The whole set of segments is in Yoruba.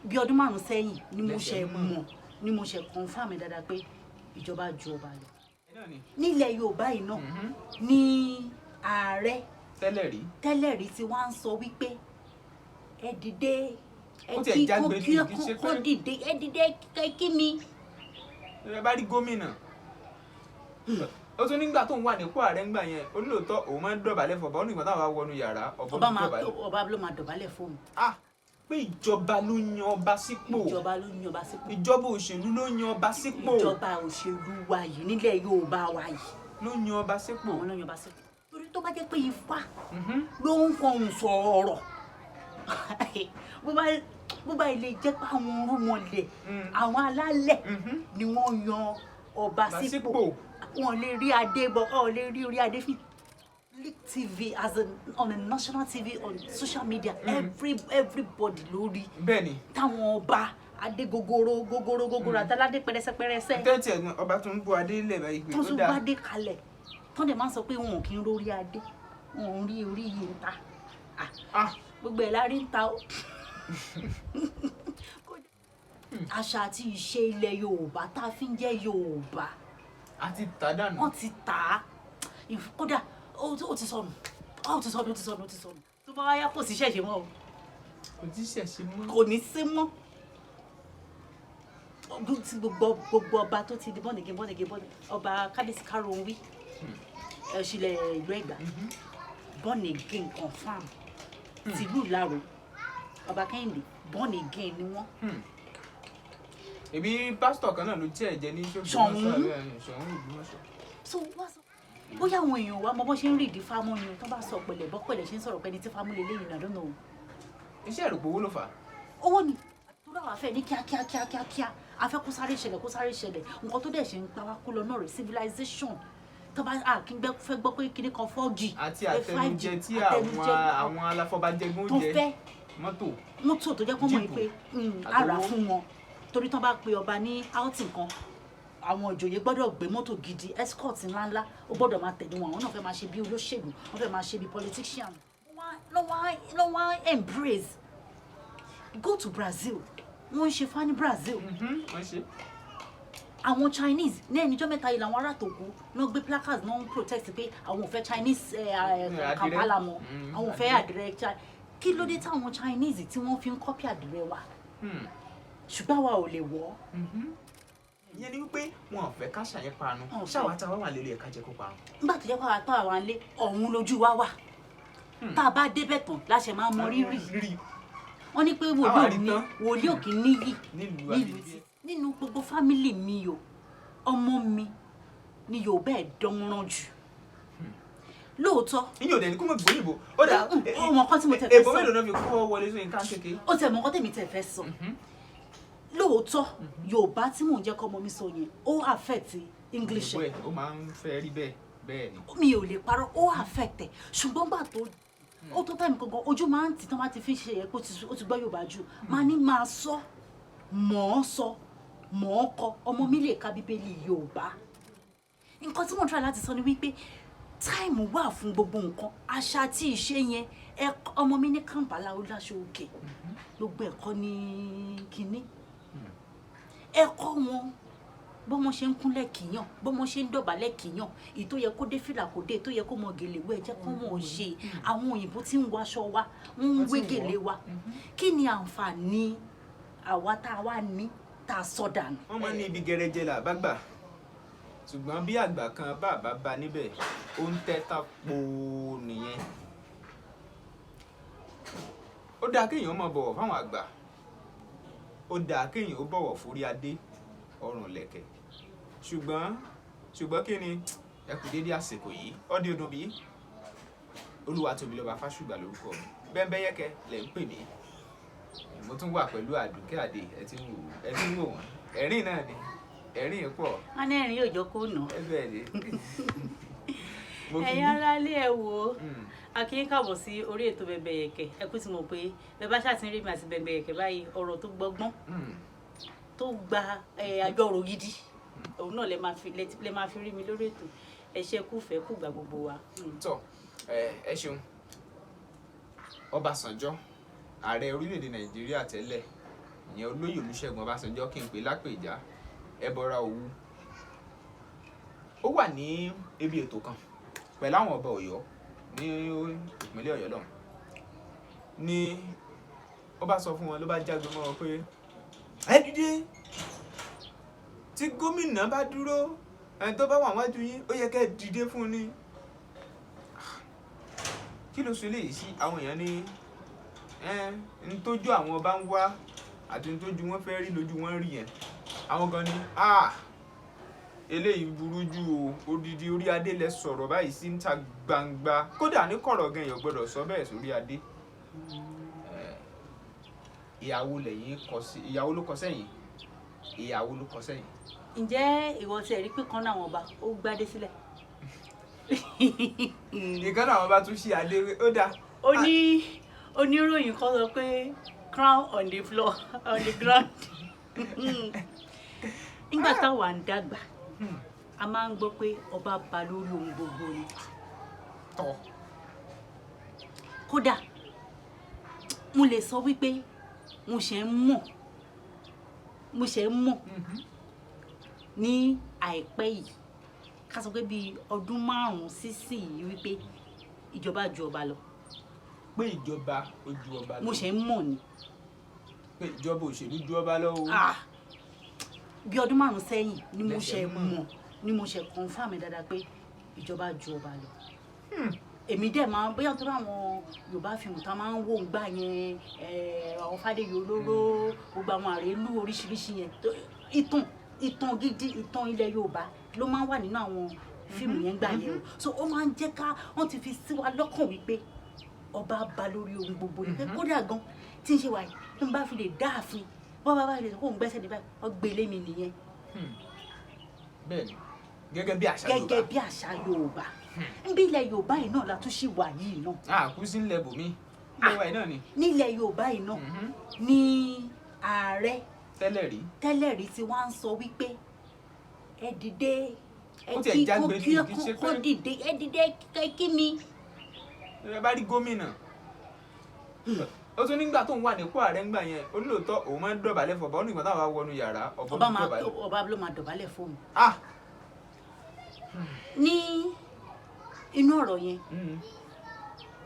Bí ọdún 5 sẹ́yìn ni mo Lẹ́sẹ̀ ṣe mọ̀. mọ̀, ni mo ṣe confirm ẹ̀ dáadáa pé ìjọba ju ọba lọ. Náà ni. Nílẹ̀ Yorùbá yìí náà ní ààrẹ Tẹ́lẹ̀ rí. tẹ́lẹ̀ rí tí wọ́n á ń sọ wípé ẹ dìde, ẹ Ó tiẹ̀ kí jágbe kó ní kí kì í ṣe kó dìde, ẹ dìde, ẹ kí mi. Ẹ bá rí gómìnà, ó tún nígbà tó ń wà nípò ààrẹ ńgbà yẹn, ó ní lóòótọ́ òun máa ń dọ̀bálẹ̀ fọba, ó ní ìgbà táwọn bá wọnú yàrá, ọba Ọba ń máa dọ̀bálẹ̀. Ọba ló máa dọ̀bálẹ̀ fóun. Ah, pé ìjọba ló yan ọba sípò. Ìjọba ló yan ọba sípò. Ìjọba òṣèlú ló yan ọba sípò. Ìjọba òṣèlú wa yìí, nílẹ̀ Yorùbá wa yìí, Ló yan ọba sípò. àwọn ló yan ọba sípò, torí tó bá jẹ́ pé Ifá ló ń fọhùn sọ̀rọ̀, bó bá ilé jẹ́ pé àwọn irúnmọlẹ̀, àwọn alálẹ̀ ni wọ́n yan ọba Ọba sípò, sípò. Wọn lè rí adé bọ, ọ lè rí orí adé fún Leak TV as in on the national TV, on social media, everybody lórí Bẹ́ẹ̀ ni. táwọn ọba adé gogoro gogoro gogoro àtàládé pẹrẹsẹ pẹrẹsẹ. Tẹ́tí ẹ̀ ọba tó ń bú adé lẹ̀ báyìí pé Tó ó tún dáa. bá dé kalẹ̀ tó dẹ̀ máa ń sọ pé wọn ò kí ń rórí adé, wọn ò ń rí orí yìí ń ta. Ah, Ah, gbogbo ẹ̀ la rí ń ta o. Àṣà àti ìṣe ilẹ̀ Yorùbá tá a fi ń jẹ́ Yorùbá, a ti tà dànù. Wọ́n ti tà á. Kódà ó ti sọnù, ó ti sọnù, ó ti sọnù, ó ti sọnù. Tó bá wáyá, kò sí ṣẹ̀ṣẹ̀ mọ́ o. Kò tí ṣẹ̀ṣẹ̀ mọ́. Kò ní sí mọ́. Ọdún tí gbogbo ọba tó ti di born again, born again, born again, ọba Kábíyèsí Káròwí ẹ̀ṣilẹ̀ ìlú Ẹ̀gbá, born again confam. Tìlú Ìlaró, ọba Kẹ́hìndé, born again ni wọ́n. Èbí pásítọ̀ kan náà ló jẹ́ ẹ̀jẹ̀ ní Ṣọ̀ún. Ṣọ̀ún Ògbómọ̀ṣọ́. So wá sọ bóyá àwọn èèyàn wa mọ bó ṣe ń rí ìdí fámú ni o, tó bá sọ pẹ̀lẹ́ bọ́ pẹ̀lẹ́ ṣe ń sọ̀rọ̀ pẹ́ni tí fámú lè léyìn náà lọ́nà o. Iṣẹ́ ìròpò owó ló fà á. Owó ni, torí àwọn afẹ́ ní kíákíá kíákíá kíá, afẹ́ kó sáré ṣẹlẹ̀, kó sáré ṣẹlẹ̀. Nǹkan tó dẹ̀ ṣe ń pa wá kó lọ náà rẹ̀, civilization tó bá a kí n gbẹ́ fẹ́ gbọ́ pé kíní kan 4G Àti 5G, àtẹnujẹ tí àwọn àtẹnujẹ àwọn aláfọbàjẹgún tó jẹ fẹ́ mọ́tò. Mọ́tò tó jẹ́ kó mọ̀ Jíìpù pé ara àtowó. fún wọn, torí tán bá pe ọba ní outing kan, àwọn ìjòyè gbọ́dọ̀ gbé mọ́tò gidi, escort ńláńlá, ó gbọ́dọ̀ máa tẹ̀lé wọn. Àwọn náà fẹ́ máa ṣe bí olóṣèlú, wọ́n fẹ́ máa ṣe bí politician. Lọ́ wá embrace. Go to Brazil, wọ́n ń ṣe fá ní Brazil. Wọ́n ṣe. Àwọn Chinese ní ẹnìjọ́ mẹ́ta yìí làwọn ará Tògó náà gbé placards náà ń protest pé àwọn ò fẹ́ Chinese Àdìrẹ. Kampala mọ́. Àwọn ò fẹ́ Àdìrẹ. àdìrẹ. Kí ló dé táwọn Chinese tí wọ́n fi ń copy àdìrẹ wa, ṣùgbọ́n àwa ò lè wọ̀? Ìyẹn ni wípé wọn ò fẹ́ káṣà yẹn parun. Wọn ò fẹ́. Ṣáwa táwa wà lélẹ̀ ẹ̀ka jẹ́ kó parun. Nígbà tó jẹ́ pé àwa tó àwa ń lé ọ̀hún lójú wa wà, tá a bá débẹ̀ tán láṣẹ máa mọ rírì. Rírì. Wọ́n ní pé Àwa wòlíì rí ò ní tán. Wòlíì ò kì í níyì nílùú nílùú àbínibí. tí nínú gbogbo family mi o, ọmọ mi ni Yorùbá ẹ̀ dánmọ́rán jù lóòótọ́. Ìyẹn ò dẹ̀ ní kó mọ̀ gbóyìnbó ó dà. Ó mọ nǹkan tí mo tẹ̀ fẹ́ Èbó sọ. mélòó náà fi kó wọlé sóyún ká kékeré? Ó tẹ̀ mọ nǹkan tèmi tẹ̀ fẹ́ sọ. Lóòótọ́, Yorùbá tí mò ń jẹ́ kọ́ ọmọ mi sọ yẹn, ó affect English ẹ̀. Ẹ̀ ó máa ń fẹ́ rí bẹ́ẹ̀, bẹ́ẹ̀ ni. Mi ò lè parọ́, ó affect ẹ̀, ṣùgbọ́n gbà tó ó tó time gangan, ojú máa ń tì tán bá ti fi ṣe yẹ kó ó ti gbọ́ Yorùbá jù, máa ní máa sọ, mọ̀ ọ́ sọ, mọ̀ ọ́ kọ. Ọmọ mi lè ka Bíbélì Yorùbá. Nǹkan tí mo ń try láti sọ ni wípé time wà fún gbogbo nǹkan. Àṣà àti ìṣe yẹn, ẹ ọmọ mi ní Kampala, ó láṣọ òkè, gbogbo ẹ̀kọ́ ní kínní, ẹ̀kọ́ wọn, bọ́mọ ṣe ń kúnlẹ̀ kíyàn, bọ́mọ ṣe ń dọ̀bálẹ̀ kíyàn, èyí tó yẹ kó dé fìlà kó dé, èyí tó yẹ kó mọ gèlè wé, ẹ jẹ́ kó mọ̀ ṣe. Àwọn òyìnbó tí ń wọ aṣọ wa, wọ́n ń wé gèlè wa. Kí ni àǹfààní àwa tá a wá ní tá a sọ dànù? Wọ́n máa ń ní ibi gẹrẹjẹ là bá gbà, ṣùgbọ́n bí àgbà kan bá bá ba níbẹ̀, ó ń tẹ́tà po nìyẹn. Ó dáa kéèyàn máa bọ̀wọ̀ fáwọn àgbà, ó dáa kéèyàn ó bọ̀wọ̀ fórí adé ọrùn lẹ̀kẹ̀, ṣùgbọ́n kí ni ẹ kú dédé àsìkò yìí, ọdẹ ọdún bíi Olúwatóbilọ́ba Fásùgbà lórúkọ mi, Bẹ́ńbẹ́yẹ́kẹ́ lẹ̀ ń pè mí. Mo tún wà pẹ̀lú Àdùkẹ́ Àdè. Ẹ ti ń wò, ẹ ti ń wò wọ́n, ẹ̀rín náà ni, ẹ̀rín yìí pọ̀. Wọn ní ẹ̀rín yóò jọ kó nà. Ẹ bẹ́ẹ̀ ni. Mo kí Ẹ̀yin yín. Aráalé, ẹ wò ó, a kí yín káàbọ̀ sí orí ètò Bẹ́ńbẹ́yẹ́kẹ́. Ẹ kú ti mọ̀ pé bẹ́ẹ̀ bá ṣáà ti ń rí mi àti Bẹ́ńbẹ́yẹ́kẹ́ báyìí, ọ̀rọ̀ tó gbọ́gbọ́n, tó gba àjọrò gidi, òun náà lẹ máa fi rí mi lórí ètò. Ẹ ṣe kúfẹ̀ẹ́ kúgbà gbogbo wa. Tọ ẹ ṣeun. Ọbásanjọ́, ààrẹ orílẹ̀-èdè Nàìjíríà tẹ́lẹ̀. Ìyẹn olóyè Olúṣẹ́gun Ọbásanjọ́, kí n pè lápèjá Ẹbọra Òwu. Ó wà ní ibi ètò kan pẹ̀lú àwọn ọba Ọ̀yọ́ ní ìpínlẹ̀ Ọ̀yọ́ lọ́hùn ni ó bá sọ fún wọn, ló bá jágbe mọ́ wọn pé ẹ dìde, tí gómìnà bá dúró, ẹni tó bá wà wájú yín, ó yẹ kẹ́ ẹ dìde fún un ni. Kí ló sọ eléyìí sí? Àwọn èèyàn ní ẹ ń tójú àwọn ọba ń wá àti ń tójú wọn fẹ́ rí lójú wọn rí yẹn. Àwọn kan ní eléyìí burú jù o, odidi orí adé lẹ sọ̀rọ̀ báyìí sí níta gbangba, kódà ní kọ̀rọ̀ gan èèyàn gbọ́dọ̀ sọ bẹ́ẹ̀ sórí adé. Ìyàwó lẹ́yìn kọ sí, ìyàwó ló kọ sẹ́yìn, ìyàwó ló kọ sẹ́yìn. Ǹjẹ́ ìwọ ti rí pé kan náà àwọn ọba ó gbádé sílẹ̀? Ìkan náà àwọn bá tún ṣe adé, ó dáa. Ó ní oníròyìn kan sọ pé crown on the floor, on the ground. Nígbà táwa ń dàgbà, a máa ń gbọ́ pé ọba ba lórí ohun gbogbo ni. Tọ́. Kódà mo lè sọ wípé mo ṣe ń mọ̀ ní àìpẹ́ yìí, ká sọ pé bíi ọdún 5 sísìn yìí, wípé ìjọba ju ọba lọ. Pé ìjọba ó ju ọba lọ. Mo ṣe ń mọ̀ ni. Pé ìjọba òṣèlú ju ọba lọ o. Ah, bí ọdún 5 sẹ́yìn ni mo Lẹ́sẹ̀ ṣe mọ̀. mọ̀, ni mo ṣe confirm dáadáa pé ìjọba ju ọba lọ. Èmi dẹ̀ máa bóyá tó àwọn Yorùbá fíìmù tá a máa ń wò ń gbà yẹn, àwọn Fádéyì Olóró, gbogbo àwọn àrélù oríṣiríṣi yẹn, ìtàn gidi, ìtàn ilẹ̀ Yorùbá ló máa ń wà nínú àwọn fíìmù yẹn gbà yẹn o. So ó máa ń jẹ́ ká wọ́n ti fi sí wa lọ́kàn wípé ọba ba lórí ohun gbogbo ni, pé kódà gan tí ń ṣe wà yìí, tí n bá fi lè dá ààfin, bọ́ bá bá lè kó ń gbẹ́sẹ̀ ní báyìí, wọ́n gbé lé mi nìyẹn. Bẹ́ẹ̀ni, gẹ́gẹ́ bí àṣà Gẹ́gẹ́ Yorùbá. bí àṣà Yorùbá, nbí ilẹ̀ Yorùbá yìí náà la tún ṣì wà yìí náà. A kú sí ńlẹ̀ bòmí, ilẹ̀ wa yìí náà ni. Nílẹ̀ Yorùbá yìí náà ní ààrẹ Tẹ́lẹ̀ rí. tẹ́lẹ̀ rí tí wọ́n á ń sọ wípé ẹ dìde, ẹ Ó tiẹ̀ kí jágbe kó ní kì í ṣe kó pé- dìde, ẹ dìde, ẹ kí mi. Ẹ bá rí gómìnà, ó tún nígbà tó ń wà nípò ààrẹ ńgbà yẹn, ó ní lóòótọ́ òun máa ń dọ̀bálẹ̀ fọba, ó ní ìgbà táwọn bá wọnú yàrá ọba Ọba ń máa dọ̀bálẹ̀. Ọba ló máa dọ̀bálẹ̀ fóun. Ní inú ọ̀rọ̀ yẹn,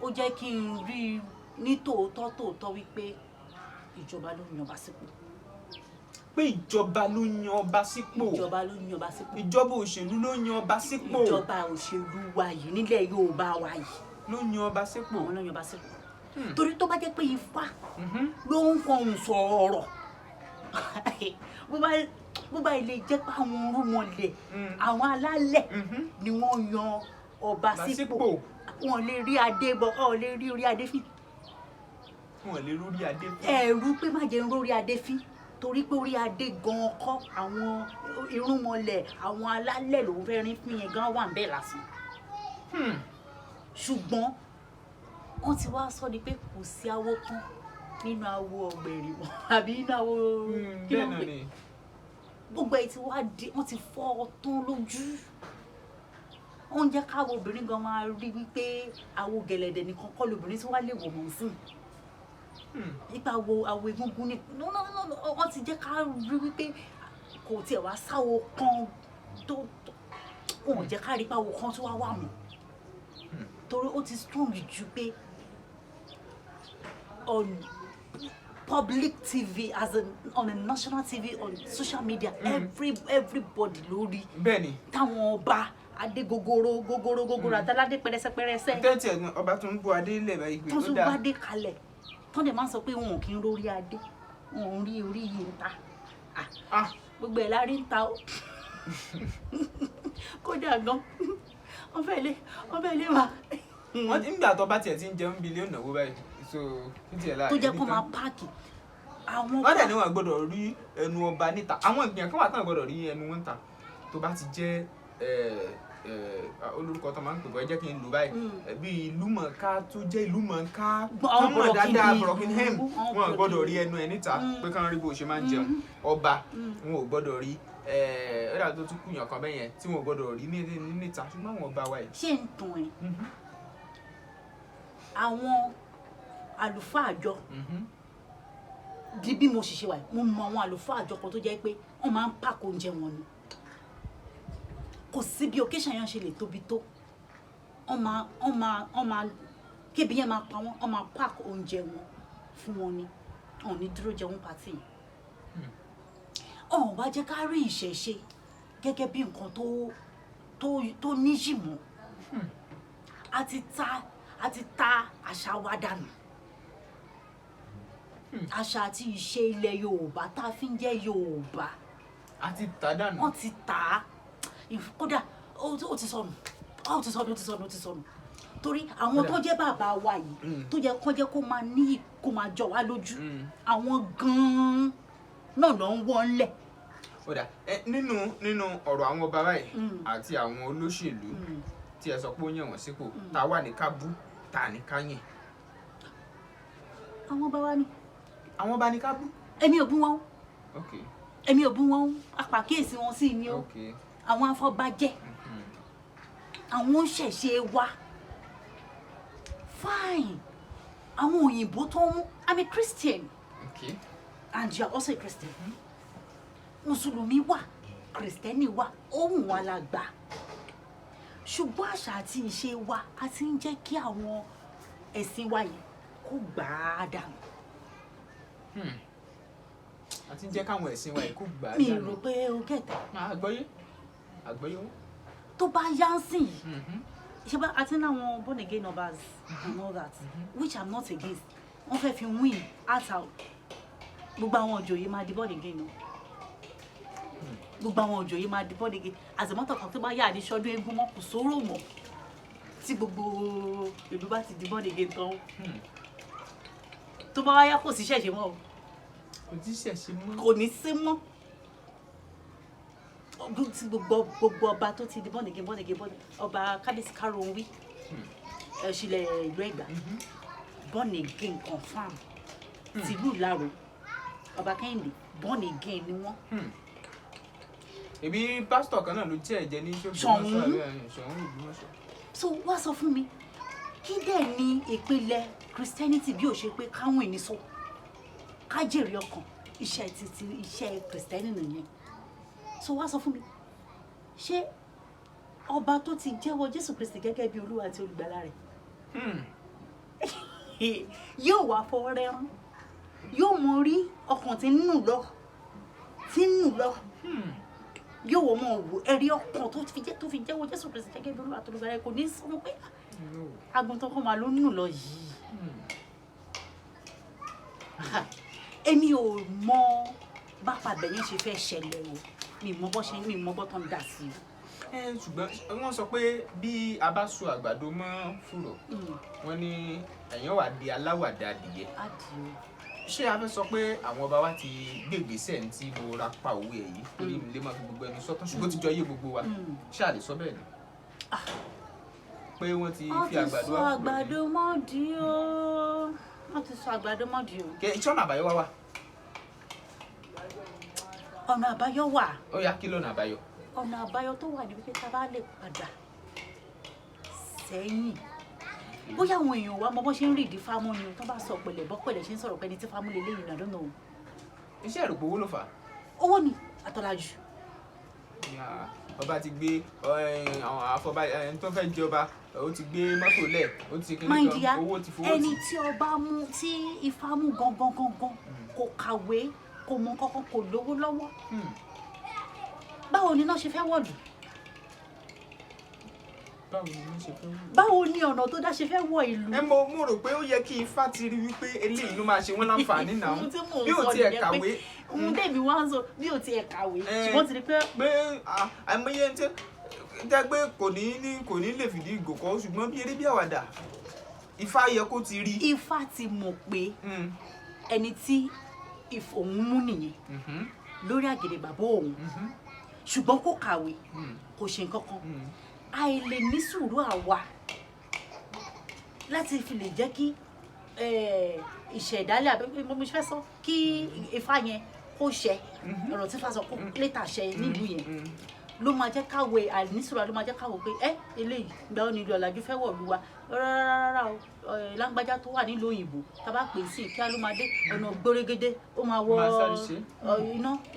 ó jẹ́ kí n rí i ní tòótọ́ tòótọ́ wípé ìjọba ló yan ọba sípò. Pé ìjọba ló yan ọba sípò. Ìjọba ló yan ọba sípò. Ìjọba òṣèlú ló yan ọba sípò. Ìjọba òṣèlú wa yìí, nílẹ̀ Yorùbá wa yìí, Ló yan ọba sípò. àwọn ló yan ọba sípò, torí tó bá jẹ́ pé Ifá ló ń fọhùn sọ̀rọ̀, bó bá ilé jẹ́ pé àwọn irúnmọlẹ̀, àwọn alálẹ̀ ni wọ́n yan ọba Ọba sípò, sípò. wọn lè rí adé bọ, ọ lè rí orí adé fín. Wọn lè rórí adé fún. Ẹ̀rù pé má jẹ́ ń rórí adé fín, torí pé orí adé gan kọ́, àwọn irúnmọlẹ̀, àwọn alálẹ̀ lòún fẹ́ rí fín yẹn gan wà ń bẹ̀ lásán. Ṣùgbọ́n wọ́n ti wá sọ ni pé kò sí awo kan nínú awo ọ̀gbẹ̀rì mọ́, àbí nínú awo kí ló Bẹ́ẹ̀ ń náà pè ni. Gbogbo ẹ̀ ti wá di wọ́n ti fọ́ ọ tán lójú. Ó ń jẹ́ káwọ obìnrin gan máa rí wípé awo gẹ̀lẹ̀dẹ̀ nìkan kọ́ lobìnrin tí wàá lè wò mọ́ sí nípa awo egúngún ní. No, no, no, no, wọ́n ti jẹ́ ká rí wípé kò tiẹ̀ wá sáwo kan tó wọn ò jẹ́ ká rí pé awo kan tó wá wà mọ́, torí ó ti strong ju pé on public TV, as in on a national TV, on social media, everybody lórí Bẹ́ẹ̀ ni. táwọn ọba adé gogoro gogoro gogoro àtàládé pẹrẹsẹ pẹrẹsẹ Tẹ́tí ẹ̀ ọba tó ń bú adé lẹ̀ báyìí pé tó ó tún dáa. bá dé kalẹ̀ tó dẹ̀ máa ń sọ pé wọn ò kí ń rórí adé, wọn ò ń rí orí yìí ń ta. Ah, gbogbo ẹ̀ la rí ń ta o. Kódà gan wọ́n fẹ́ lé wa. Wọ́n ti ń gbà tó bá tiẹ̀ ti ń jẹun bíi náwó báyìí, so títí ẹ̀ láàrin Tó jẹ́ kó máa pack àwọn Wọ́n dẹ̀ ní wọn gbọ́dọ̀ rí ẹnu ọba níta. Àwọn ìgbìyànjú kan wà tán gbọ́dọ̀ rí ẹnu wọn níta, tó bá ti jẹ́ olórúkọ tó máa ń pè bọ́, ẹ jẹ́ kí n lò báyìí, bí ìlú mọ̀ọ́ká, tó jẹ́ ìlú mọ̀ọ́ká Àwọn tán mọ̀ dáadáa, bọ̀rọ̀kìnní Buckingham, ìlú, àwọn wọn gbọ́dọ̀ rí bọ̀rọ̀kìnní. ẹnu ẹ níta pé kán rí bó ṣe máa ń jẹun. Ọba wọn ò gbọ́dọ̀ rí. Ó dàbí tó tún kùyàn kan bẹ́yẹn tí wọn ò gbọ́dọ̀ rí níta, ṣùgbọ́n àwọn ọba wa yìí. Ṣé ń tàn ẹ́? Àwọn àlùfáà àjọ Di bí mo sì ṣe wà yìí, mo mọ àwọn àlùfáà àjọpọ̀ tó jẹ́ pé wọ́n máa ń pack oúnjẹ wọn ni. Kò sí bí occasion yẹn ṣe lè tóbi tó, wọ́n máa kébi yẹn máa pa wọ́n, wọ́n máa pack oúnjẹ wọn fún wọn ni. Wọ́n ò ní dúró jẹun party yẹn. Ọ̀hún wá jẹ́ ká rí ìṣẹ̀ṣe gẹ́gẹ́ bí nǹkan tó níyì mọ́. A ti ta àṣà wa dànù, àṣà àti ìṣe ilẹ̀ Yorùbá tá a fi ń jẹ́ Yorùbá. A ti tà dànù. Wọ́n ti tà á. Kódà ó ti sọnù, ó ti sọnù, ó ti sọnù, ó ti sọnù, torí àwọn tó jẹ́ bàbá wa yìí, tó jẹ́ kó jẹ́ kó máa níyì, kó máa jọ wá lójú, àwọn gan-an náà ló ń wọ́n ńlẹ̀. Ó dà ẹ, nínú ọ̀rọ̀ àwọn ọba báyìí àti àwọn olóṣèlú tí ẹ sọ pé ó yàn wọ́n sípò, tá a wà ní ká bú, tá a ní ká yìn? Àwọn bá wa ní. Àwọn ọba ní ká bú. Èmi ò bú wọn o. Èmi ò bú wọn o, apàkíyèsí wọn sí ni o. Àwọn afọbajẹ, àwọn oníṣẹ̀ṣe wa, fine. Àwọn òyìnbó tó ń mú, I'm a Christian and you are also a Christian. Mùsùlùmí wà, Kìrìsìtẹ́nì wà, ohun wa la gbà, ṣùgbọ́n àṣà àti ìṣe wa, a ti ń jẹ́ kí àwọn ẹ̀sìn wa yìí kó gbà á dànù. A ti ń jẹ́ káwọn ẹ̀sìn wa yìí kó gbà á Mi dànù. rò pé o gẹ̀tẹ̀. Máa àgbọ́yé, àgbọ́yé wọn. Tó bá yá ń sìn yìí, ṣe bá a ti ní àwọn born again numbers and all that, which I'm not against. Wọ́n fẹ́ fi win out out. Gbogbo àwọn òjòyè máa di born again o, gbogbo àwọn òjòyè máa di born again. As a matter of fact, tó bá yá, àdìsọ́dún eégún mọ́, kò sóró mọ́, tí gbogbo ìlú bá ti di born again tán. Tó bá wá yá, kò sí ṣẹ̀ṣẹ̀ mọ́ o. Kò tí ṣẹ̀ṣẹ̀ mọ́. Kò ní sí mọ́. Tí gbogbo ọba tó ti di born again, born again, born, ọba kábíyèsí Karunwi, ẹ̀ṣilẹ̀ ìlú Ẹ̀gbá, born again confam, tìlú Ìlaró, ọba Kẹ́hìndé, born again ni wọ́n. Èbí pásítọ̀ kan náà ló jẹ́ ẹ̀jẹ̀ ní Ṣọ̀ún. Ṣọ̀ún Ògbómọ̀ṣọ́. So wá sọ fún mi, kí dẹ̀ ni ìpìlẹ̀ Christianity bí ó ṣe pé káwọn ènìyàn sọ ká jèrè ọkàn? Iṣẹ́ títí iṣẹ́ Christianity nìyẹn. So wá sọ fún mi, ṣé ọba tó ti jẹ́wọ́ Jésù Kristi gẹ́gẹ́ bí Olúwa àti olùgbàlà rẹ̀ yóò wá fọwọ́ rẹ́rán, yóò mọ rí ọkàn tí ń nù lọ, tí ń nù lọ, yóò wọ́n mọ̀ wò ẹ̀rí ọkàn tó fi jẹ́wọ́ Jésù Kristi gẹ́gẹ́ bí Olúwa àti olùgbàlà rẹ̀, kò ní sọ fún pé àgùntàn kan máa ló ń nù lọ yìí? Èmi ò mọ bápa bẹ̀yẹn ṣe fẹ́ ṣẹlẹ̀ o. Mi mọ bọ́ ṣe, mi mọ bọ́ tán dà sí o. Ẹ ṣùgbọ́n wọ́n sọ pé bí a bá so àgbàdo mọ́ fùrọ̀, wọ́n ní ẹ̀yàn wà di aláwàdà adìyẹ. Á di o. Ṣé a fẹ́ sọ pé àwọn ọba wa ti gbé ìgbésẹ̀ ní tí mo ra pa òwe ẹ̀ yìí, torí mi lè máa fi gbogbo ẹnu sọ́tún, ṣùgbọ́n ó ti jọ yé gbogbo wa? Ṣé a lè sọ bẹ́ẹ̀ ni pé wọ́n ti Wọ́n fi ti àgbàdo sọ wá fùrọ̀ ni? àgbàdo mọ́dì o, wọ́n ti sọ àgbàdo mọ́dì o. Kẹ ṣọ́nà àbáyọ wá wà? Ọ̀nà àbáyọ wà. Ó yá, kí lọ́nà àbáyọ? Ọ̀nà àbáyọ tó wà ní wípé tá a bá lè padà sẹ́yìn, bóyá àwọn èèyàn wa mọ bó ṣe ń rí ìdí fámú ni o, tó bá sọ pẹ̀lẹ́ bọ́ pẹ̀lẹ́ ṣe ń sọ̀rọ̀ pé ẹni tí fámú lè léyìn náà lọ́nà o. Iṣẹ́ ìròpò owó ló fà á. Owó ni àtọ́lájú. Ya, ọba ti gbé àwọn àfọba ẹni tó fẹ́ jọba, ó ti gbé mọ́tò lẹ̀, ó ti kíní My dear, kan, owó ti fowó ẹni tì. tí ọba mú, tí ifá mú gangan gangan, kò kàwé, kò mọ kankan, kò lówó lọ́wọ́. Báwo ni iná ṣe fẹ́ wọ̀lú? Báwo ni wọ́n ṣe fẹ́ wò? Báwo ni ọ̀nà tó dá ṣe fẹ́ wọ ìlú? Ẹ mo rò pé ó yẹ kí ifá ti rí wípé eléyìí ló máa ṣe wọ́n láǹfààní náà. Ohun tí mò ń Bí ò sọ tiẹ̀ nìyẹn pé kàwé. Ohun tèmi wá ń sọ, bí ò tiẹ̀ kàwé, Eh. ṣùgbọ́n ti rí pé Pé àìmọye ẹni tẹ́ pé kò ní lè fìdí ìgò kọ́, ṣùgbọ́n bí eré bí àwàdà, ifá yẹ kó ti rí. Ifá ti mọ̀ pé ẹni tí òun mú nìyẹn lórí àgèdè bàbá òun, ṣùgbọ́n kò kàwé, kò ṣe nǹkan kan. Àìlè ní sùúrù àwa láti fi lè jẹ́ kí ìṣẹ̀dálẹ̀ àbí mo fẹ́ sọ kí ifá yẹn kó ṣẹ, ọ̀rọ̀ tí ifá sọ kó létà ṣẹ nílùú yẹn. Ló máa jẹ́ káwé, àìnísùúrù ló máa jẹ́ káwé pé ẹ eléyìí, ìgbà wo ni ìlú ọ̀làjú fẹ́ wọ̀lú wa? Rárá o. Lágbájá tó wà nílùú òyìnbó, tá a bá pè sí, kí á ló máa dé, ọ̀nà gbórégédé ó máa wọ Máa sáré ṣe.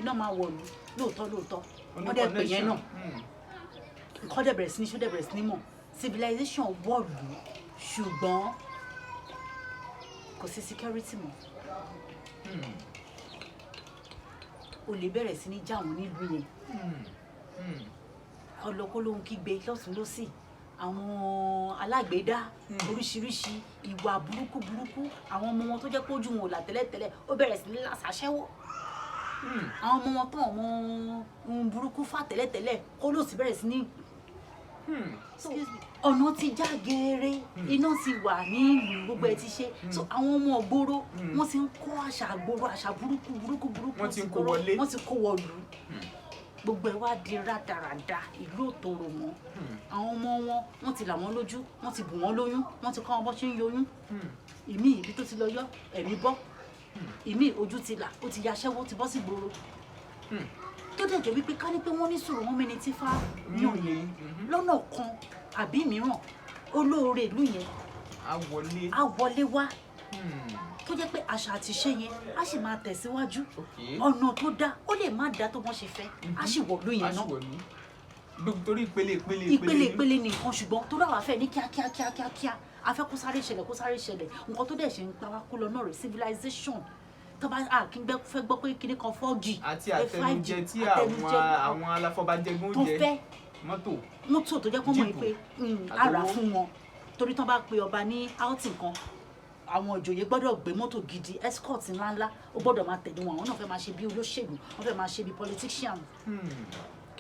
Iná máa wọ̀lú lóòótọ́ lóòótọ́. Ó ní Wọ́n dẹ̀ pè yẹn náà. connection. Nǹkan dẹ̀ bẹ̀rẹ̀ sí ní ṣó, dẹ̀ bẹ̀rẹ̀ sí ní mọ̀ civilization wọ̀lú, ṣùgbọ́n kò sí security mọ́. Olè bẹ̀rẹ̀ sí ní já wọn nílùú yẹn. Ọlọ́kọ́ ló ń kígbe lọ́tún lọ́sì, àwọn alágbèédá, oríṣiríṣi ìwà burúkú burúkú. Àwọn ọmọ wọn tó jẹ́ pé ojú wọn ò là tẹ́lẹ̀tẹ́lẹ̀, ó bẹ̀rẹ̀ sí ní làṣàṣẹ́wó. Àwọn ọmọ wọn tán, ọmọ ohun burúkú fà tẹ́lẹ̀tẹ́lẹ̀, kó ló sì bẹ̀rẹ̀ sí ní. Excuse me. Ọ̀nà ti já geere, iná ti wà ní ìlú, gbogbo ẹ̀ ti ṣe. So àwọn ọmọ ògbóró, wọ́n ti ń kó àṣà àgbòrò, àṣà burúkú burúkú burúkú. Wọ́n ti ń kó gbòòrò, wọlé. Wọ́n ti kó wọlú. Gbogbo ẹ̀ wá di rádaràda, ìlú ò tòrò mọ́. Àwọn ọmọ wọn, wọ́n ti là wọ́n lójú, wọ́n ti bù wọ́n lóyún, wọ́n ti kọ́ wọn bó ṣe ń yoyún. Ìmí, ibi tó ti lọ yọ ẹ̀mí bọ́. Ìmí, ojú ti là, ó ti yaṣẹ́wó, ti bọ́ sí gbòòrò. Tó dẹ̀ jẹ́ wípé ká ní pé wọ́n ní sùúrù, wọn mẹ́ni tí fá yàn yẹn lọ́nà kan àbí mìíràn, olóore ìlú yẹn Á wọlé. á wọlé wá, tó jẹ́ pé àṣà àti ìṣe yẹn á sì máa tẹ̀síwájú. Ọ̀nà tó dá, ó lè má dá tó wọ́n ṣe fẹ́, á sì wọ̀lú yẹn Á sì náà. wọ̀lú. Gbogbo torí ìpele ìpele. Ìpele ìpele nìkan, ṣùgbọ́n tó dáwà fẹ́ ní kíákíá kíákíá kíá, a fẹ́ kó sáré ṣẹlẹ̀, kó sáré ṣẹlẹ̀. Nǹkan tó dẹ̀ ṣe ń pa wá kó lọ náà rẹ̀, civilization tó bá a kí n gbẹ́ fẹ́ gbọ́ pé kinní kan 4G Àti 5G, àtẹnujẹ tí àwọn àtẹnujẹ àwọn aláfọbàjẹgún tó jẹ fẹ́ mọ́tò. Mọ́tò tó jẹ́ kó mọ̀ Jíìpù pé ara àtowó. fún wọn, torí tán bá pe ọba ní outing kan, àwọn ìjòyè gbọ́dọ̀ gbé mọ́tò gidi, escort ńláńlá, ó gbọ́dọ̀ máa tẹ̀lé wọn. Àwọn náà fẹ́ máa ṣe bí olóṣèlú, wọ́n fẹ́ máa ṣe bí politician.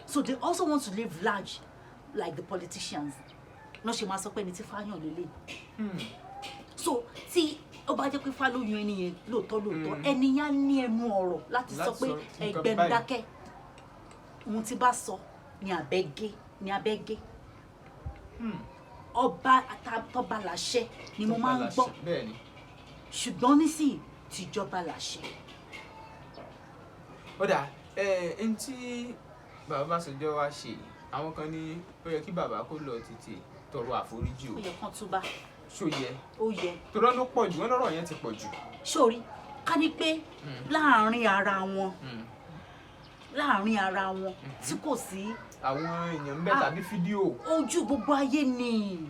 So they also want to live large like the politicians náà ṣe máa sọ pé ẹni tí fáyàn lélẹ̀. So tí ó bá jẹ́ pé fá ló yan ẹni yẹn lóòótọ́ lóòótọ́, ẹni yẹn á ní ẹnu ọ̀rọ̀ láti sọ Láti pé sọ nǹkan ẹgbẹ́nu báyìí. dákẹ́, ohun tí bá sọ ni abẹ́ gé, ni abẹ́ gé. Ọba tọba làṣẹ ni mo máa ń gbọ́. Bẹ́ẹ̀ ni. Ṣùgbọ́n nísìnyí, tìjọba làṣẹ. Ó dà ẹ, n tí bàbá Ọbásanjọ́ wá ṣe, àwọn kan ní ó yẹ kí bàbá kó lọ tètè tọrọ àforíjì o. Ó yẹ kán túbá. Ṣó yẹ? Ó yẹ. Torọ́ ló pọ̀ jù, wọ́n lọ́rọ̀ yẹn ti pọ̀ jù. Sórí ká ní pé láàárín ara wọn, láàárín ara wọn tí kò sí Àwọn èèyàn ń bẹ Ah. tàbí fídíò. Ojú gbogbo ayé ni,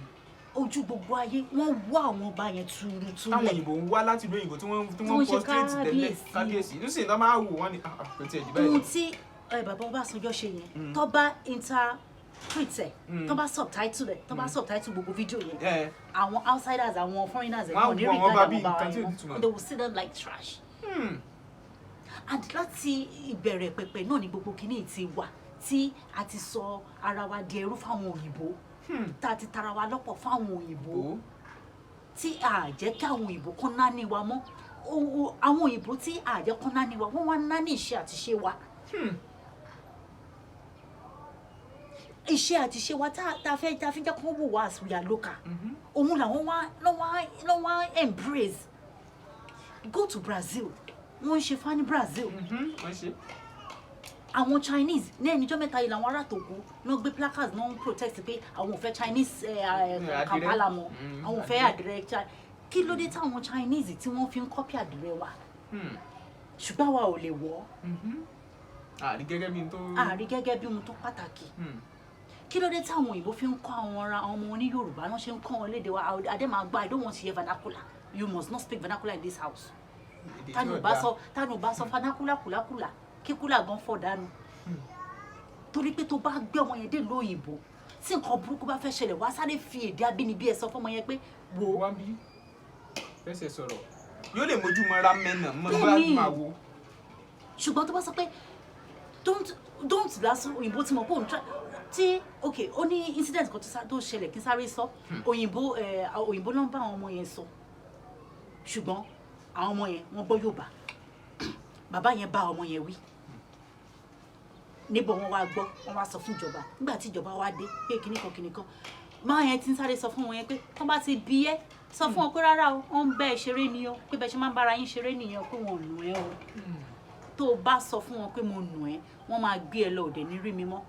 ojú gbogbo ayé, wọ́n wá àwọn ọba yẹn tuurutu Táwọn lẹ̀. òyìnbó ń wá láti ìlú òyìnbó tí wọ́n tí Tí wọ́n wọ́n ṣe prostrate tẹ́lẹ̀. kábíyèsí. Kábíyèsí nísìnyí tó máa wò wọ́n ni, "Ah, ah, kò tiẹ̀ jù báyìí Ohun lọ." tí bàbá Ọbásanjọ́ ṣe yẹn, tó bá interpret ẹ̀, tó bá subtitle ẹ̀, tó bá subtitle gbogbo fídíò yẹn, àwọn outsiders, àwọn foreigners ẹ̀, Wọ́n á wọ́n ní wo àwọn regard ọba bí àwọn bàbá nǹkan tí ò yẹn ní ìtumọ̀. mọ́. They will see them like trash. And láti ìbẹ̀rẹ̀ pẹ̀pẹ̀ náà ni gbogbo kinní ti wà, tí a ti sọ ara wa di ẹrú fáwọn òyìnbó, tá a ti tara wa lọ́pọ̀ fáwọn òyìnbó, Ó. tí a jẹ́ kí àwọn òyìnbó kán náání wa mọ́. Àwọn òyìnbó tí a jẹ́ kán náání wa, wọ́n wá náání iṣẹ́ àti ṣe wa. Iṣẹ́ àti ṣe wa tá a fi jẹ́ kán wò wá as we are local, òun làwọn wá lọ́ wá embrace. Go to Brazil, wọ́n ń ṣe fá ní Brazil. Wọ́n ṣe. Àwọn Chinese ní ẹnìjọ́ mẹ́ta yìí, làwọn ará Togo náà gbé placards náà ń protest pé àwọn ò fẹ́ Chinese Àdìrẹ. Kampala mọ́. Àwọn ò fẹ́ àdìrẹ. àdìrẹ. Kí ló dé táwọn Chinese tí wọ́n fi ń copy àdìrẹ wa, ṣùgbọ́n àwa ò lè wọ̀? Àrí gẹ́gẹ́ bí n tó. Àrí gẹ́gẹ́ bí ohun tó pàtàkì. Kí ló dé táwọn òyìnbó fi ń kọ́ àwọn ará àwọn ọmọ wọn ní Yorùbá náà ṣe ń kọ́ wọn lédè wa? Adé máa gbọ́, "I don't want to hear vernacular. You must not speak vernacular in this house." Èdè tí Tani ò ò bá dáa. sọ, tani ò bá sọ vernacular kùlákùlà kíkúlà gan fọ̀ dànù? Torí pé tó bá gbé ọmọ yẹn dé ìlú òyìnbó, tí nǹkan burúkú bá fẹ́ ṣẹlẹ̀, wá sáré fi èdè abínibí ẹ sọ fọmọ yẹn pé wò ó. Wá bí fẹsẹ̀ sọ̀rọ̀, yóò lè mójú mọ́ra mẹ́nà mọ́ bá Bẹ́ẹ̀ni. máa wo. Ṣùgbọ́n tó bá sọ pé "don't, don't" lásán, òyìnbó ti mọ̀ pé òun try tí. Ok, ó ní incident kan tó ṣẹlẹ̀ kí n sáré sọ. Òyìnbó òyìnbó ló ń bá àwọn ọmọ yẹn sọ, ṣùgbọ́n àwọn ọmọ yẹn, wọ́n gbọ́ Yorùbá. Bàbá yẹn bá ọmọ yẹn wí níbo, wọ́n wá gbọ́, wọ́n wá sọ fún ìjọba. Nígbà tí ìjọba wá dé pé kinní kan kinní kan, máa yẹn ti ń sáré sọ fún wọn yẹn pé tọ́ bá ti bí ẹ́, sọ fún wọn pé rárá o, wọ́n ń bẹ́ ẹ ṣeré ni o, pé bẹ́ẹ̀ ṣe máa ń bára yín ṣeré nìyẹn o, pé wọn ò nù ẹ́ o. Tó o bá sọ fún wọn pé mo nù ẹ́, wọ́n máa gbé ẹ lọ òde ní rí mi mọ́.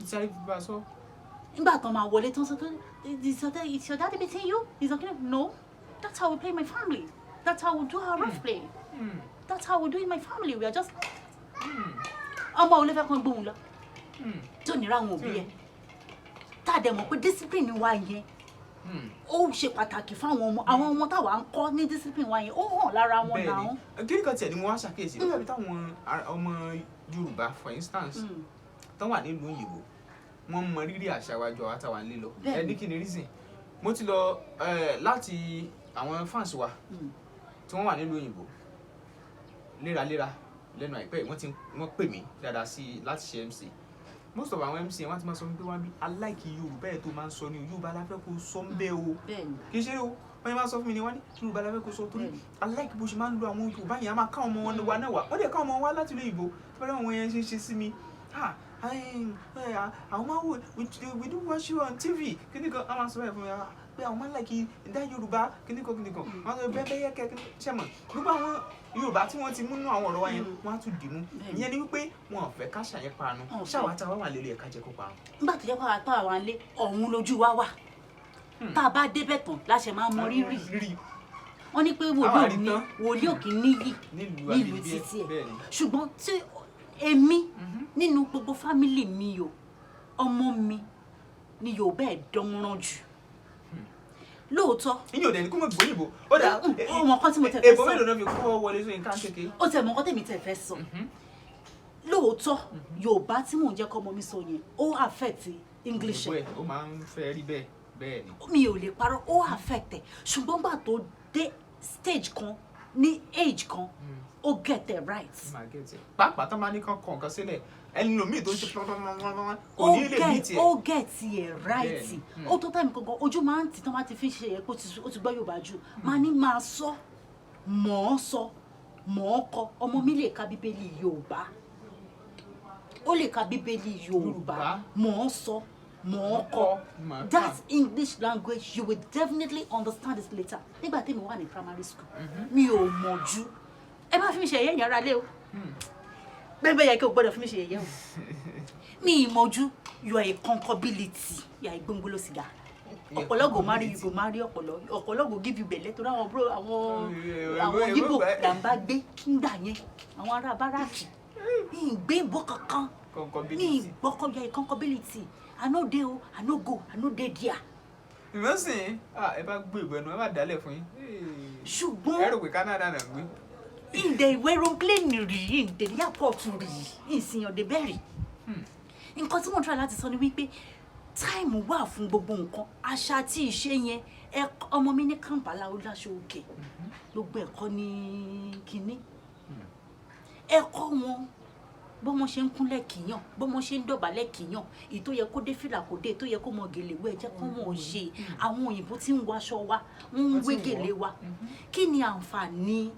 Sáré fi bá a sọ. Nígbà tó máa wọlé tó ń sọ pé, "Is your daddy beating you?" Is okay. "No, that's how we play in my family. That's how we do our rough play. That's how we do in my family. We are just like that." Ọmọ ò lè fẹ́ kàn gbóhùn lọ tí ò ní ra àwọn òbí ẹ̀, tá a dẹ̀ mọ̀ pé discipline wa yẹn, ó ṣe pàtàkì fáwọn ọmọ. Àwọn ọmọ táwa ń kọ́ ní discipline wa yẹn, ó hàn lára wọn náà. Bẹ́ẹ̀ni, kí ni kan tiẹ̀ ni mo wá ṣàkíyèsí? Ó dàbí táwọn ọmọ Yorùbá, for instance, tán wà nílùú òyìnbó, wọ́n mọ rírì àṣà wa ju àwa táwa nílé lọ. Ẹ ní kí ni reason? Mo ti lọ láti àwọn fans wa tí wọ́n wà nílùú òyìnbó léraléra lẹ́nu àìpẹ́ yìí, wọ́n ti wọ́n pè mí dáadáa sí i láti ṣe MC. Most of àwọn MC yẹn, wọ́n ti máa sọ fún mi pé wọ́n bí aláìkí Yorùbá ẹ̀ tó máa ń sọ ní o, Yorùbá la fẹ́ kó sọ ń bẹ́ o. Kì í ṣe o, wọ́n yẹn máa sọ fún mi ni, wọ́n ní Yorùbá la fẹ́ kó sọ torí aláìkí bó ṣe máa ń lo àwọn Yorùbá yẹn. A máa ká ọmọ wọn wa náà wá, wọ́n dẹ̀ ká ọmọ wa láti ìlú òyìnbó tó bá dẹ̀ wọ́n yẹn ṣe ṣe sí mi. Ah, àwọn máa wò, we do watch you on TV, kíní kan, a máa sọ bẹ́ẹ̀ fún mi, ah, pé àwọn máa ń like dá Yorùbá, kíní kan kíní kan, wọ́n sọ bẹ́ẹ̀ bẹ́ẹ̀ yẹ kẹ́ kíní ṣe mọ̀ gbogbo àwọn Yorùbá tí wọ́n ti mú nínú àwọn ọ̀rọ̀ wa yẹn, wọ́n á tún dì mú. Ìyẹn ni wípé wọn ò fẹ́ káṣà yẹn parun. Wọn ò fẹ́. Ṣáwa táwa wà lélẹ̀, ẹ̀ka jẹ́ kó parun. Nígbà tó jẹ́ pé àwọn àtàwọn àlẹ́ ọ̀hún lójú wa wà, tá a bá débẹ̀ tán láṣẹ máa mọ rírì. Rírì. Wọ́n ní pé wòlíì Àwa ò rí ní tán. Wòlíì ò kì í níyì nílùú nílùú abínibí ẹ̀. títí ẹ̀. Ṣùgbọ́n tí èmi nínú gbogbo family mi o, ọmọ mi ni Yorùbá ẹ̀ dánmọ́rán jù lóòótọ́. Ìyẹn ò dẹ̀ ní kó mọ̀ gbóyìnbó ó dà. Ó mọ nǹkan tí mo tẹ̀ fẹ́ Èbó sọ. mélòó náà fi kọ́ Wọlé Ṣóyínká kékeré? Ó tẹ̀ mọ nǹkan tèmi tẹ̀ fẹ́ sọ. Lóòótọ́, Yorùbá tí mò ń jẹ́ kọ́ ọmọ mi sọ yẹn, ó affect English Òyìnbó ẹ̀. ẹ̀, ó máa ń fẹ́ rí bẹ́ẹ̀, bẹ́ẹ̀ ni. Mi ò lè parọ́, ó affect ẹ̀, ṣùgbọ́n gbà tó dé stage kan, ní age kan, ó get it right. Ó máa get ẹ̀, pàápàá tán bá ní kán kọ nǹkan sílẹ̀, ẹni lòmíì tó ń ṣe pọ́npọ́npọ́npọ́n kò Ó ní lè ní get tiẹ̀. Ó get ẹ̀ right. Ó tó time kankan, ojú máa ń tì tán bá ti fi ṣe yẹ kó ó ti gbọ́ Yorùbá jù. Máa ní máa sọ, mọ̀ ọ́ sọ, mọ̀ ọ́ kọ. Ọmọ mi lè ka Bíbélì Yorùbá, ó lè ka Bíbélì Yorùbá, Yorùbá. mọ̀ ọ́ sọ, mọ̀ ọ́ kọ. Mọ̀ ọ́ kà. That English language, you will definitely understand it later. Nígbà tí mi wà ní primary school, mi ò mọ̀ ju, ẹ má fi mi ṣe ẹ̀yẹ́ ìyára lé o, bẹ́ẹ̀ bẹ́ẹ̀ yẹ kí o gbọ́dọ̀ fi mi ṣe ẹ̀yẹ́ o, mi ì mọ̀ ju "You are a concability, you are a gbóngbóló sìgá, ọ̀pọ̀lọ́ go marry, you go marry ọ̀pọ̀lọ́, ọ̀pọ̀lọ́ go give you belle," torí àwọn bro, àwọn Yíbò là ń bá gbé nígbà yẹn, àwọn ará báràkì. Mi ì gbé ìbò kankan, mi ì Concability. gbọ́kọ̀. "You are a concability, I no dey o, I no go, I no dey there." Ìmọ̀sìn ẹ bá gbé ìbò ẹnu, ẹ má dálẹ̀ fún yín. Ṣùgbọ́n Ẹ rò pé Canada náà ń gbé. Ìdè ìwé aeroplane rí, ìdè ní airport rí, ìsìnyàn dé bẹ́ẹ̀ rí. Nǹkan tí mo ń try láti sọ ni wípé time wà fún gbogbo nǹkan. Àṣà àti ìṣe yẹn, ẹ ọmọ mi ní Kampala, ó láṣọ òkè, gbogbo ẹ̀kọ́ ní kínní, ẹ kọ́ wọn bọ́mọ ṣe ń kúnlẹ̀ kíyàn, bọ́mọ ṣe ń dọ̀bálẹ̀ kíyàn, èyí tó yẹ kó dé fìlà kó dé, èyí tó yẹ kó mọ gèlè wé, ẹ jẹ́ kó mọ̀ ṣe. Àwọn òyìnbó tí ń wọṣọ wa, wọ́n ń wé Wọ́n ti ń gèlè wọ̀. wa. Kí ni àǹfààní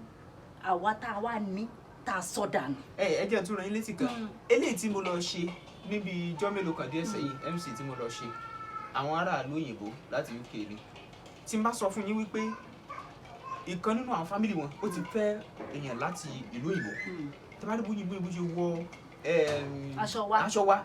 àwa tá a wá ní tá a sọ dànù? Ẹ jẹ́ n tún rán yín létí kan. Eléyìí tí mo lọ ṣe níbi ijọ́ mélòó kan díẹ̀ sẹ́yìn, MC tí mo lọ ṣe, àwọn aráàlú òyìnbó láti UK ni. Tí n bá sọ fún yín wípé ìkan nínú àwọn family wọn, ó ti fẹ́ èèyàn láti ìlú òyìnbó, tí a bá rí bóyá ìbò ṣe wọ Aṣọ wa. Aṣọ wa,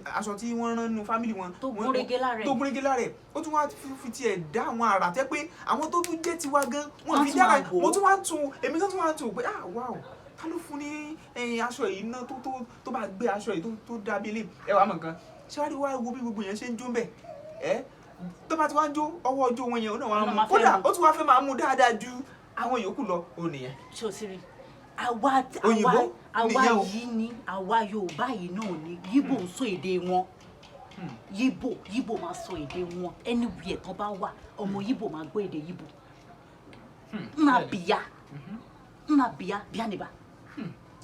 aṣọ tí wọ́n rán nínú family wọn Tó gúnrégé lára ẹ̀. Tó gúnrégé lára ẹ̀. Ó tún wá fi tiẹ̀ dá àwọn àrà tẹ́ pé àwọn tó tún jẹ́ tiwa gan wọ́n Wọ́n fi tún dára. máa wò ó. Mo tún wá ń tún, èmi tó tún wá ń tún pé, "Ah, wow, ta ló fún ní aṣọ yìí ná tó bá gbé aṣọ yìí tó dá bí ilé ẹ?" Wàá mọ̀ nǹkan ṣé wàá rí, wàá wo bí gbogbo yẹn ṣe ń jó ń bẹ̀ ẹ́. Tó bá ti wá ń jó, ọwọ́ ọjọ́ wọn yẹn, ó náà wàá Ó náà mú máa fẹ́ kódà mú. Ó tún wá fẹ́ máa mú dáadáa ju àwọn yòókù lọ, ó nìyẹn. Ṣé o ti rí àwa Òyìnbó àwa nìyẹn o. yìí ni àwa Yorùbá yìí náà ni Yíbò ń sọ èdè wọn. Yíbò máa sọ èdè wọn anywhere tán bá wà. Ọmọ Yíbò máa gbọ́ èdè Yíbò. Nna bìyà, nna bìyà bíà níbà.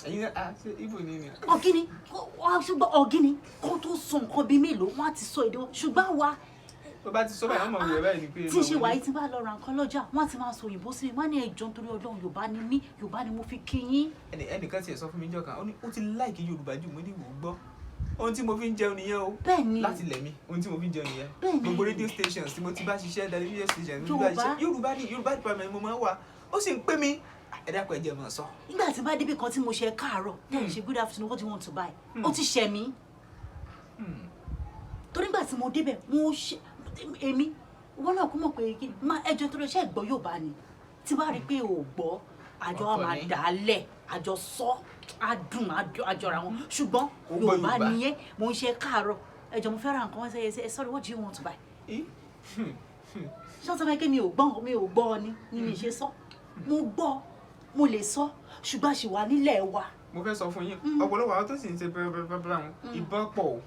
Ẹ̀yin náà, ah, ṣé ibo ni? Ọ̀gíní wọ́n á, ṣùgbọ́n ọ̀gíní kó tó sọ nǹkan bíi mélòó, wọ́n á ti sọ èdè wọn. Ṣùgbọ́n àwa Tó bá ti sọ báyìí, wọ́n mọ̀ wíwẹ̀ báyìí ni pé tí ń ṣe wàyí, tí bá lọ ra nǹkan lọ́jà, wọ́n á ti máa sọ òyìnbó sí mi. Wọ́n á ní, "Ẹjọ́, nítorí Ọlọ́run, Yorùbá ni mí, Yorùbá ni mo fi kí yín." Ẹnìkan tiẹ̀ sọ fún mi níjọ́ kan, ó ní ó ti like Yorùbá jù. Mo ní wò ó gbọ́, ohun tí mo fi ń jẹun nìyẹn o. Bẹ́ẹ̀ ni. Láti lẹ̀ mí, ohun tí mo fi ń jẹun nìyẹn. Bẹ́ẹ̀ ni. Gbogbo radio stations tí mo ti bá ṣiṣẹ́, television stations tí mo bá Yorùbá. ṣiṣẹ́, Yorùbá ní Yorùbá department mo máa ń wà. Ó sì ń pè mí, ẹ dákun, ẹ jẹ́ mọ̀ sọ. Nígbà tí bá débi kan tí mo ṣe káàárọ̀, then ṣe, "Good afternoon, what do you want to buy?" Ó ti ṣẹ̀ mí. Torí nígbà tí mo débẹ̀, mo ṣe èmi wọn náà kó mọ̀ pé kí má ẹjọ́ tó lọ ṣe gbọ́ Yorùbá ni. Tí bá rí i pé ò gbọ́, àjọ wa Ọ̀tọ̀ máa ni. dà á lẹ̀, àjọ sọ á dùn, àjọra wọn. Ṣùgbọ́n Ó gbọ́ Yorùbá Yorùbá. nìyẹn. Mo ń ṣe káàárọ̀, ẹjọ́ mo fẹ́ ra nǹkan, wọ́n ṣe, "Sorry, what do you want to buy?" Ih, Ṣé wọ́n sọ fún mi pé mi ò gbọ́, mi ò gbọ́ ni mi ṣe sọ? Mo gbọ́, mo lè sọ, ṣùgbọ́n a ṣì wà nílẹ̀ wa. Mo fẹ́ sọ fún yín, ọ̀pọ̀lọpọ̀ àwọn tó sì ń ṣe pẹ́pẹ́pẹ́ wọn, ìbọn pọ̀ o.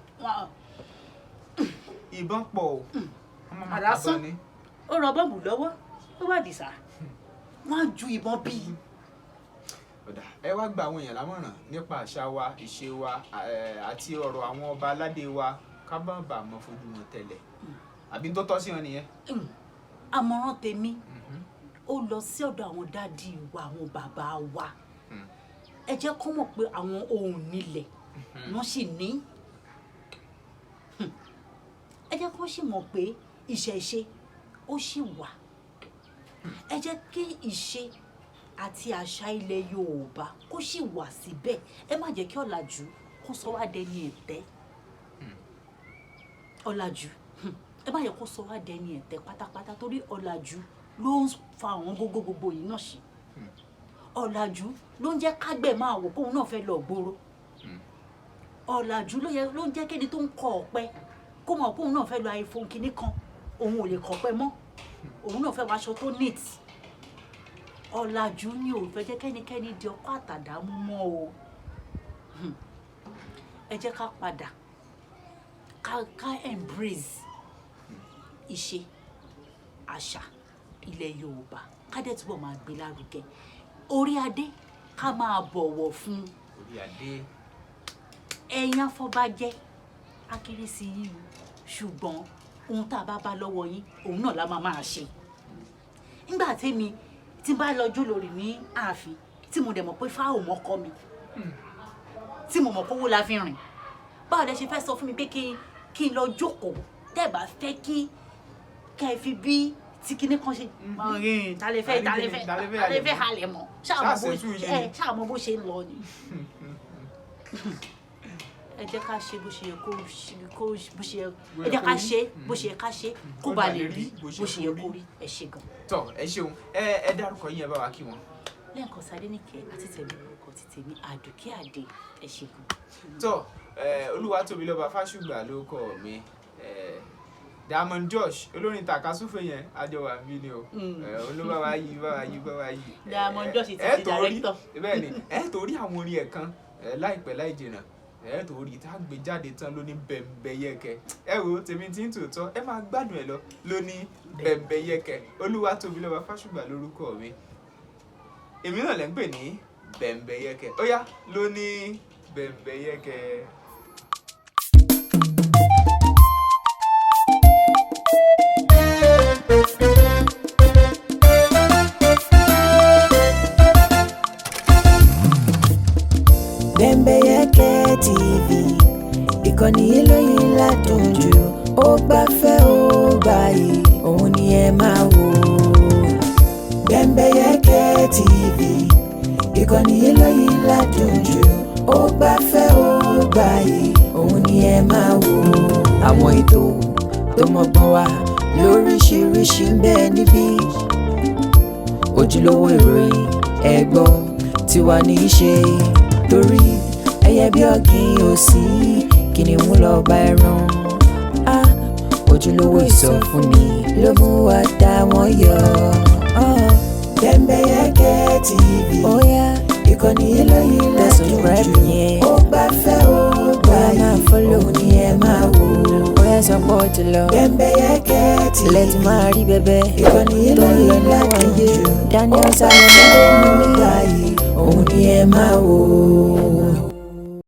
Ìbọn pọ̀ o. Wọ́n máa Àlásán. tàbọn ni. Ó rọ bọ́ọ̀bù lọ́wọ́, ó wà dìsá, wọ́n á ju ìbọn bíi. Ọ̀dà, ẹ wá gba àwọn èèyàn lámọ̀ràn nípa àṣà wa, ìṣe wa, àti ọ̀rọ̀ àwọn ọba aládé wa, ká má bàa mọ fojú wọn tẹ́lẹ̀ àbí tó tọ́ sí wọn nìyẹn. Àmọ̀ràn tèmi, ó lọ sí ọ̀dọ̀ àwọn daddy wa, àwọn bàbá wa. Ẹ jẹ́ kó mọ̀ pé àwọn ohun nílẹ̀ wọ́n sì ní. Ẹ jẹ́ kó sì mọ̀ pé ìṣẹ̀ṣe ó sì wà. Ẹ jẹ́ kí ìṣe àti àṣà ilẹ̀ Yorùbá kó sì wà síbẹ̀. Ẹ má jẹ́ kí ọ̀làjú kó sọ wá dẹni ẹ̀tẹ́. Ọ̀làjú, ẹ má jẹ́ kó sọ wá dẹni ẹ̀tẹ́ pátápátá, torí ọ̀làjú ló ń fa àwọn gógó gbogbo yìí náà sí. Ọ̀làjú ló ń jẹ́ kágbẹ̀ máa wò kóun náà fẹ́ lọ gbòòrò. Ọ̀làjú ló yẹ ló ń jẹ́ kéni tó ń kọ ọ̀pẹ kó mọ̀ kóun náà fẹ́ lo iPhone kinní kan, òun ò lè kọ̀pẹ mọ́, òun náà fẹ́ wọ aṣọ tó neat. Ọ̀làjú ni ò fẹ́ jẹ́ kẹ́nikẹ́ni di ọkọ́ àtàdá mú mọ́ o. Ẹ jẹ́ ká padà ká embrace ìṣe àṣà ilẹ̀ Yorùbá, ká dẹ̀ túbọ̀ máa gbé lárugẹ. Orí adé, ká máa bọ̀wọ̀ fún. Orí adé. Ẹ̀yin afọbajẹ, akéré sí yín o, ṣùgbọ́n ohun tá a bá bá lọ́wọ́ yín, òun náà la máa máa ṣe. Nígbà tèmi tí n bá lọ jó lórí ní ààfin, tí mo dẹ̀ mọ̀ pé fáwọn mọ́kọ́ mi, tí mo mọ̀ kówó la fi rìn, báwo lẹ ṣe fẹ́ sọ fún mi pé kí n lọ jókòó? Tẹ́ ẹ bá fẹ́ kí kẹ́ ẹ fi bí tí kinní kan ṣe ta lè fẹ́, ta lè fẹ́, ta lè fẹ́ halẹ̀ mọ́? Ṣáà mọ̀ bó ṣe ń lọ ni. Ẹ jẹ́ ká ṣe bó ṣe yẹ kó bó ṣe yẹ, ẹ jẹ́ ká ṣe bó ṣe yẹ ká ṣe, kó ba lè rí bó ṣe yẹ kó rí. Ẹ ṣe gan. Tọ, ẹ ṣeun. Ẹ dárúkọ yín, ẹ bá wa kí wọn. Lẹ́ẹ̀kan, Sadéníkẹ́ àti tẹ̀mí, orúkọ ti tèmi Àdùkẹ́ Àdè. Ẹ ṣe gan. Tọ, Olúwatóbilọ́ba Fásùgbà ló kọ mi. Diamond Josh, olórin tàkasúfè yẹn, àjọwà ń bí ni o. Olúwa wa yí bá wa yí bá wa yí. Diamond Josh ti di director. Bẹ́ẹ̀ ni, ẹ torí àwọn orin ẹ̀ kan láìpẹ́ láì jìnnà, ẹ torí tá a gbé jáde tán ló ní bẹ̀m̀bẹ̀yẹkẹ. Ẹ wo tèmi tí ń tòótọ́, ẹ máa gbádùn ẹ lọ ló ní bẹ̀m̀bẹ̀yẹkẹ. Olúwatóbilọ́ba Fásùgbà lórúkọ mi, èmi náà lẹ́ ń pè ní bẹ̀m̀bẹ̀yẹkẹ. Ó yá, ló ní bẹ̀m̀bẹ̀yẹkẹ. Bembeyeke TV, ìkànnì eléyìí ládùn jù, ó gbafẹ́, ó gbààyè, òun ni ẹ máa wò. Bembeyeke TV, ìkànnì eléyìí ládùn jù, ó gbafẹ́, ó gbààyè, òun ni ẹ máa wò. Àwọn ètò tó mọ́gbọ́n wá lóríṣiríṣi ń bẹ níbí, ojúlówó ìròyìn ẹ̀gbọ́ tiwa ní í ṣe, torí ẹyẹ bí ọ̀gìn ò sí, kìnìún lọ bá ẹran á. Ojúlówó ìsọfúnni ló mú wa dá wọn yọ. Bembeyeke TV, ìkànnì eléyìí ládùn jù, ó gbafẹ́, ó gbààyè, òun ni ẹ máa wò. Bóyá sọ pé ó ti lọ. Bembeyeke TV, Lẹ́tí máa rí bẹ́bẹ́ ìkànnì tó ń lọ eléyìí níwọ̀n ládùn yé. jù, Daniel ó Salomon gbafẹ́, ló mú ó mi. gbààyè, òun ni ẹ máa wò.